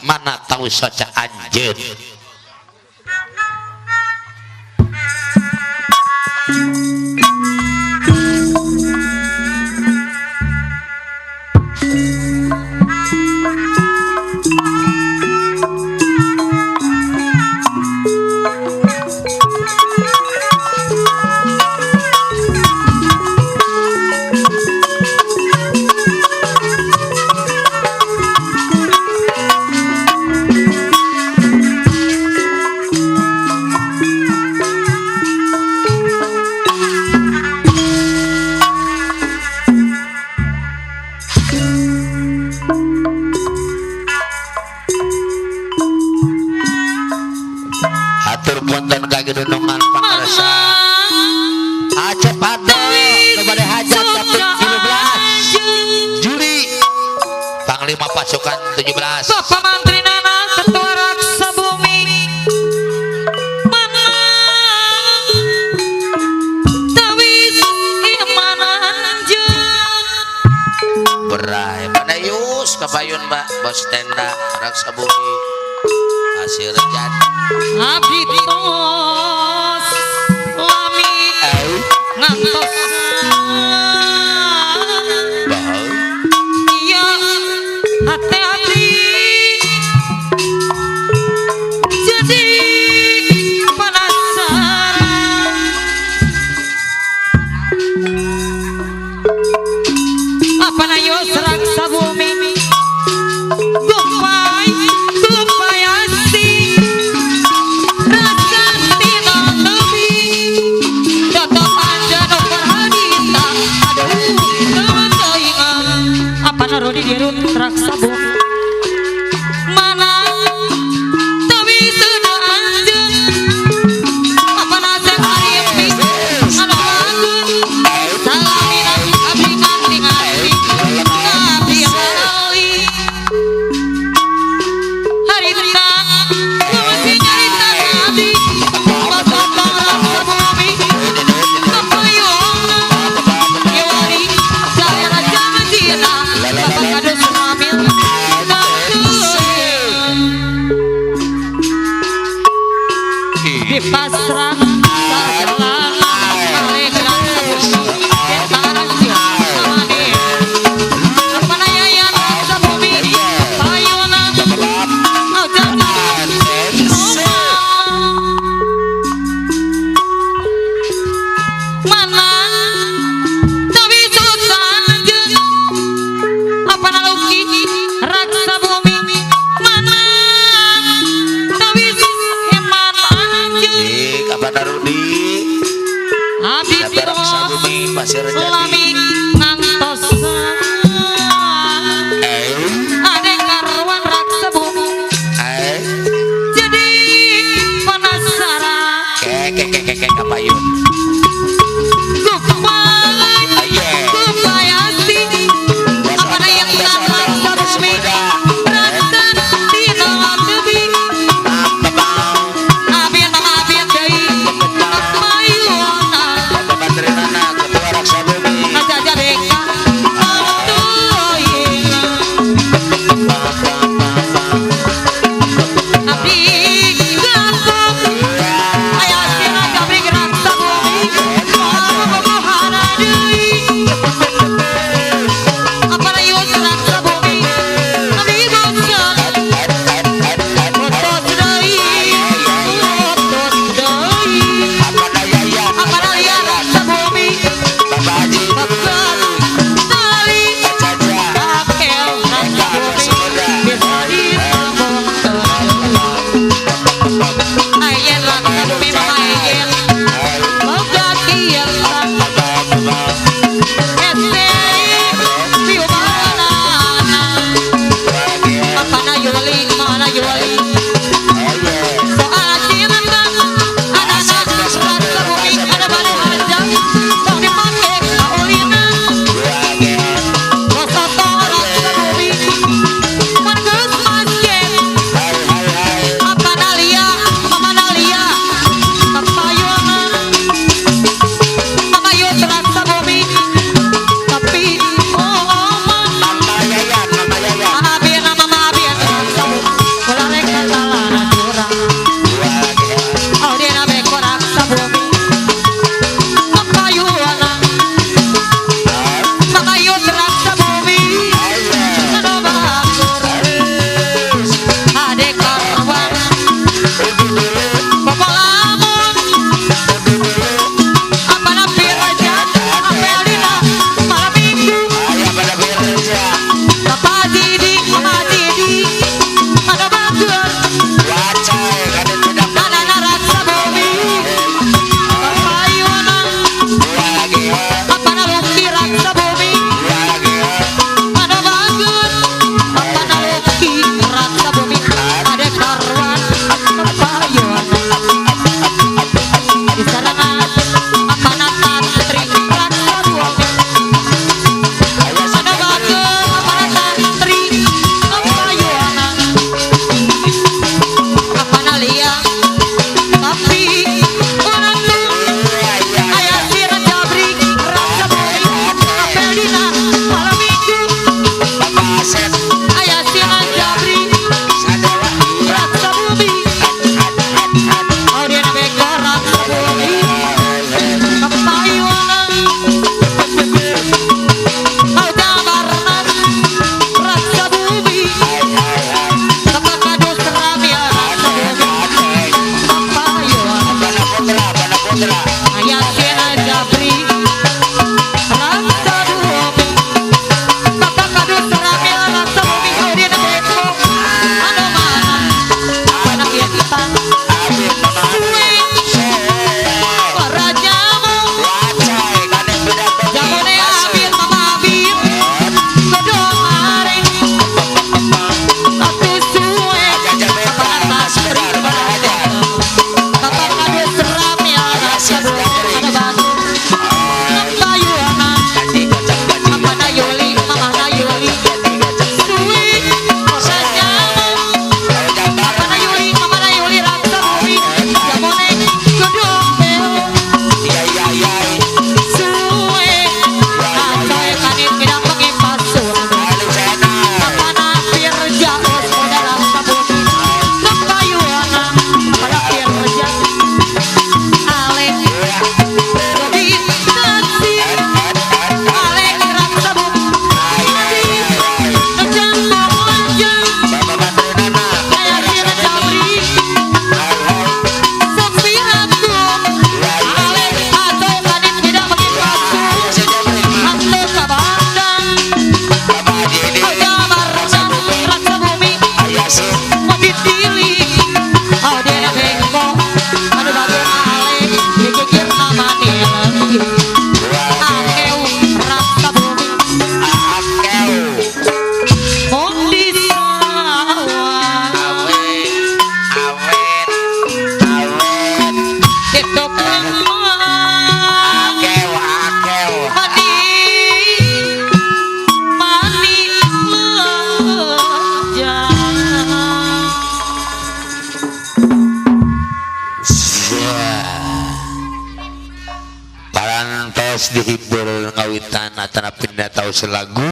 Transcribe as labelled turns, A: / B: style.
A: Mana tahu saja anjeun. Panglima pasukan 17.
B: Bapak Mantri Nana Ketua Raksa Bumi mana tawis iman anjeun.
A: Berai mana yus kabayun Mbak bos tenda Raksa Bumi hasil jadi.
B: Abdi tos lami ngantos. Raksa Bumi mana tapi sudah anjeun apa nasib hari anu bagus salamina abdi nganti nganti abdi ali harita mesti nyarita abdi bapak Raksa Bumi kapayung yewali saya raja Madinah bapak kadus Ramil. Di pasrah lami ngantos ade karwan Raksa Bumi jadi penasaran
A: keke kapayun
B: gupay asih apa yang Raksa Bumi rasa tino tebi abien mama abien deui kapayuna. Sok lemah
A: Akew akew.
B: Mani mani lejang.
A: Parantos dihibur ngawitan atana pindah tahu selagu.